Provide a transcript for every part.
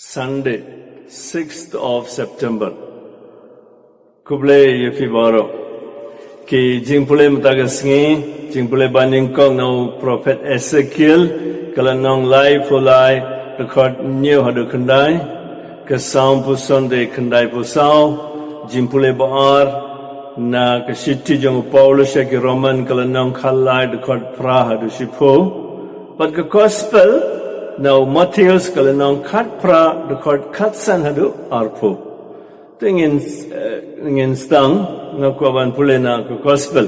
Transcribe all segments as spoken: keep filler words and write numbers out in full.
Sunday, sixth of September. Khublei ïa phi baroh. Ki jingpule mynta ka sngi, jingpule ba nyngkong na u Prophet Ezekiel, ka lynnong laiphew lai, dkhot hynñiew haduh khyndai, ka Salm phew Sunday khyndaiphew saw, jingpule ba ar, na ka shithi jong u Paulus sha ki Roman ka lynnong khatlai dkhot phra haduh shiphew. Bad ka Gospel, na u Mathaios ka lynnong khatphra dkhot khatsan haduh arphew. Te ngin, eh, ngin sdang, nga kwah ban pule na ka Gospel.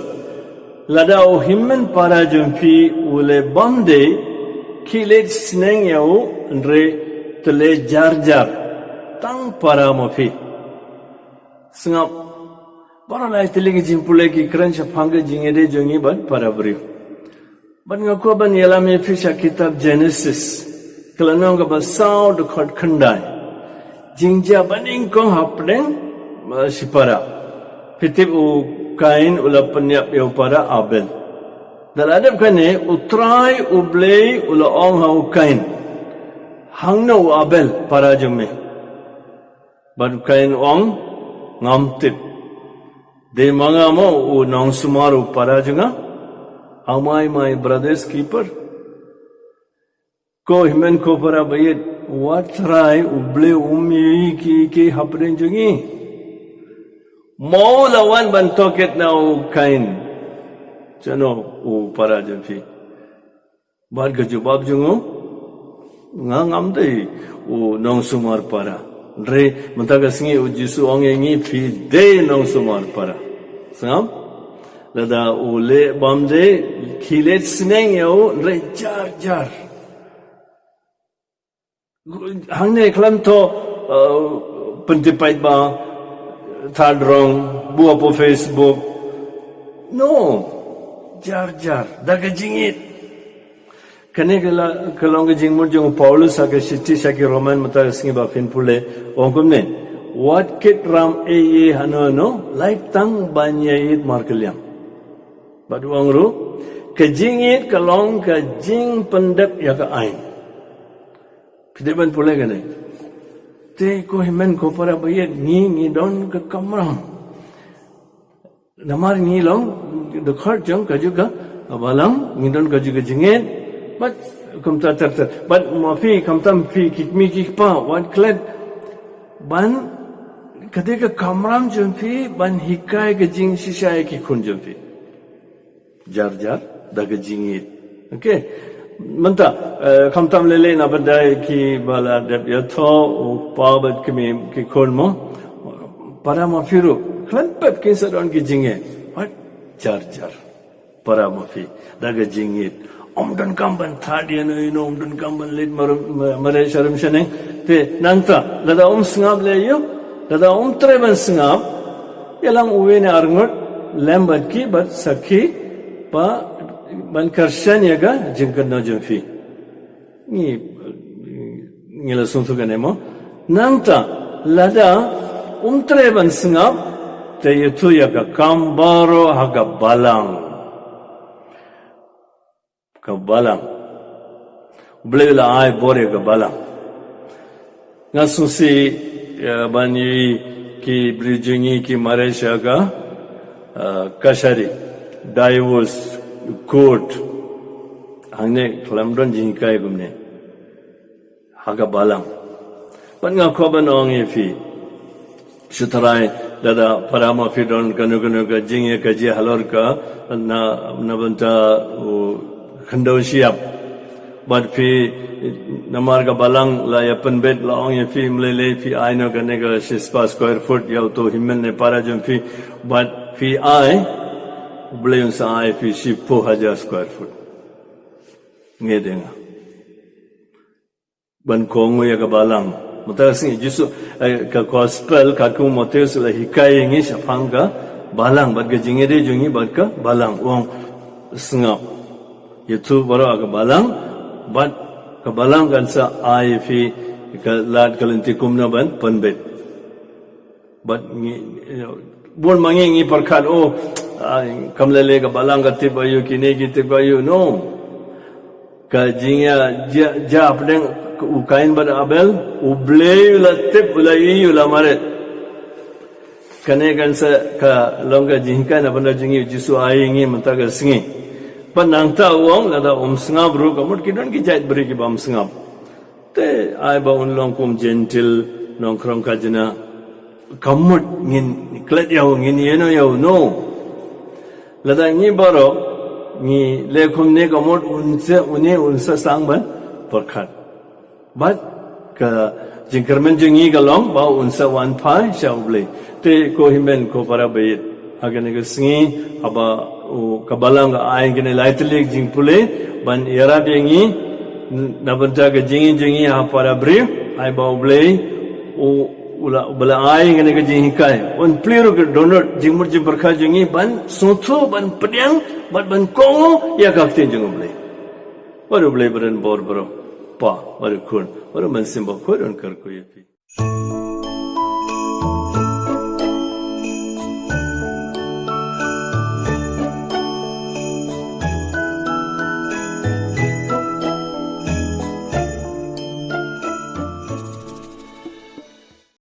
Lada u hynmen para jong phi u leh bymdei, khie leit sneng ïa u, hynrei te leh jar jar, tang para ma phi. Sngap. Baroh lai tylli ki jingpule ki kren shaphang ka jingïadei jong ngi bad para briew. Bad nga kwah ban ïalam ïa phi sha kitab Genesis, ka lynnong kaba saw dkhot khyndai. Jingjia ba nyngkong hapdeng, eh, shipara. Phi tip u Kain u la pynïap ïa u para Abel. Da la dep kane, U Trai U Blei u la ong ha u Kain, "Hangno u Abel para jong me?" Bad u Kain u ong, "Ngam tip. Dei ma nga mo u nongsumar u para jong nga? Am I my brother's keeper?" Ko hynmen ko para baieit, wat Trai U Blei um ïohi kiei kiei hapdeng jong ngi? Mo u la wan ban tohkit na u Kain, shano u para jong phi? Bad ka jubab jong u, "Nga ngam dei u nongsumar para." Hynrei mynta ka sngi u Jisu u ong ïa ngi, "Phi dei nongsumar para." Sngap? Lada u leh bymdei, khie leit sneng ïa u, hynrei jar jar. Hangne khlem to, uh, pyntip paidbah, thad rong, buh hapoh Facebook. No. Jar jar, da ka jingïeit. Kane ka la, ka long ka jingmut jong u Paulus ha ka shithi sha ki Roman mynta ka sngi ba phin pule, u ong kumne, "Wat kit ram ei ei hano hano, lait tang ban ïaieit markylliang." Bad u ong ruh, "Ka jingïeit ka long ka jingpyndep ïa ka aiñ." Phi dei ban pule kane. Te ko hynmen ko para baieit, ngi, ngi don ka kamram. Namar ngi long dkhot jong kajuh ka balang, ngi don kajuh ka jingngeit. Bad kumta ter ter. Bad ma phi, khamtam phi ki kmie ki kpa, wat klet ban, ka dei ka kamram jong phi ban hikai ka jingshisha ïa ki khun jong phi. Jar jar da ka jingïeit. Okay. Mynta, eh, khamtam lei lei na bynta ki ba la dep ïathoh, u pa bad kmie ki khun mo. Para ma phi ruh, khlem pep kin sa don ki jingeh. Wat? Jar jar. Para ma phi, da ka jingïeit. Ym donkam ban thad ïano ïano, ym donkam ban leit mar-, ma-, mareh sha rum sha neng. Te nangta, lada um sngap lei aïu, lada um treh ban sngap, ïalam uwei ne arngut lem bad ki, bad sakhi, ba ban kyrshan ïa ka jingkynnoh jong phi. Ngi, ngi la sngewthuh kane mo. Nangta, lada um treh ban sngap, te ïathuh ïa ka kam baroh ha ka balang. Ka balang. U Blei u la ai bor ïa ka balang. Nga sngewsih, eh, ban ïohi ki briew jong ngi ki mareh sha ka, eh, kashari, divorce court. Hangne khlem don jinghikai kumne ha ka balang. Bad nga kwah ban ong ïa phi, shu tharai, lada para ma phi don kano kano ka jingïakajia halor ka, na, na bynta u khyndew shyiap. Bad phi, namar ka balang la ïa pynbit, la ong ïa phi, ym lei lei, phi ai noh kane ka shispah square foot ïa uto u hynmen ne para jong phi. Bad phi ai, U Blei un sa ai phi shiphew hajar square foot. Ngi dei nga ban kohnguh ïa ka balang. Mynta ka sngi Jisu, eh, ka gospel katkum u Mathaios la hikai ïa ngi shaphang ka balang, bad ka jingïadei jong ngi bad ka balang. U ong, sngap. Ïathuh baroh ha ka balang, bad ka balang kan sa ai ïa phi ka lad ka lynti kumno ban pynbit. Bad ngi, bun ma ngi ngi pyrkhat, oh, ah, kam lei lei ka balang ka tip aïu, kine ki tip aïu, no. Ka jingïa, jia, jia hapdeng, U Kain bad Abel, U Blei u la tip, u la ïohi, u la mareh. Kane kan sa ka long ka jinghikai na bynta jong ngi, Jisu ai ïa ngi mynta ka sngi. Bad nangta u ong, lada um sngap ruh, ka mut ki don ki jait briew ki bym sngap. Te ai ba un long kum Jentil, nongkhrong khajna. Ka mut ngin klet ïa u, ngin ïehnoh ïa u, no. Lada ngi baroh ngi leh kumne, ka mut un sa, une un sa sdang ban pyrkhat. Bad ka jingkyrmen jong ngi ka long ba un sa wan phai sha U Blei. Te ko hynmen ko para baieit, ha kane ka sngi, haba u, ka Balang ka ai kane lai tylli ka jingpule ban ïarap ïa ngi na bynta ka jingim jong ngi ha para briew, ai ba U Blei u, u la, u ba la ai kane ka jinghikai, un plie ruh ka dohnud jingmut jingpyrkhat jong ngi ban sngewthuh, ban pdiang bad ban kohnguh ïa ka ktien jong U Blei. Bad U Blei un bor baroh, Pa bad U Khun bad U Mynsiem Bakhuid un kyrkhu ïa phi.